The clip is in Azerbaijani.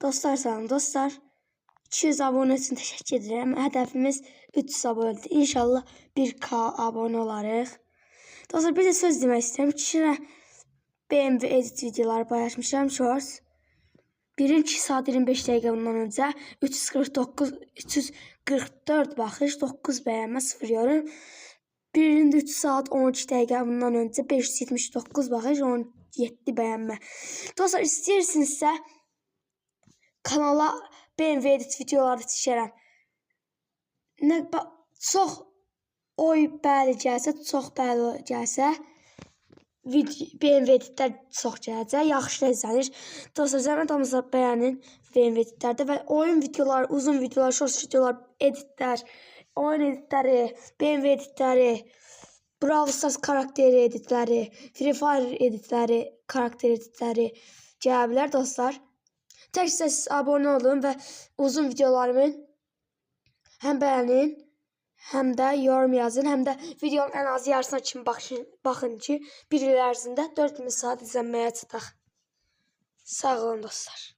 Dostlar, salam dostlar. 200 abunə üçün təşəkkür edirəm. Hədəfimiz 300 abunədir. İnşallah 1K abunə olarıq. Dostlar, bir də söz demək istəyirəm. İki dənə BMW edit videoları paylaşmışam, shorts. Birin 2 saat 25 dəqiqə bundan öncə 349 344 baxış, 9 bəyənmə, 0 yorum. Birinin də 3 saat 12 dəqiqə bundan öncə 579 baxış, 17 bəyənmə. Dostlar, istəyirsinizsə kanala BMW edit videoları çəkərəm. Nə çox oy bəli gəlsə, çox bəli gəlsə, video, BMW editlər çox gələcək. Yaxşı da izlənir. Dostlar, zəhmət olmasa bəyənin BMW editlərdə və oyun videoları, uzun videolar, short videolar, editlər, oyun editləri, BMW editləri, Brawl Stars karakteri editləri, Free Fire editləri, karakter editləri gələ bilər dostlar. Tək siz abunə olun və uzun videolarımın həm bəyənin, həm də yorum yazın, həm də videonun ən az yarısına kimi baxın, baxın ki, bir il ərzində 4000 saat izlənməyə çataq. Sağ olun dostlar.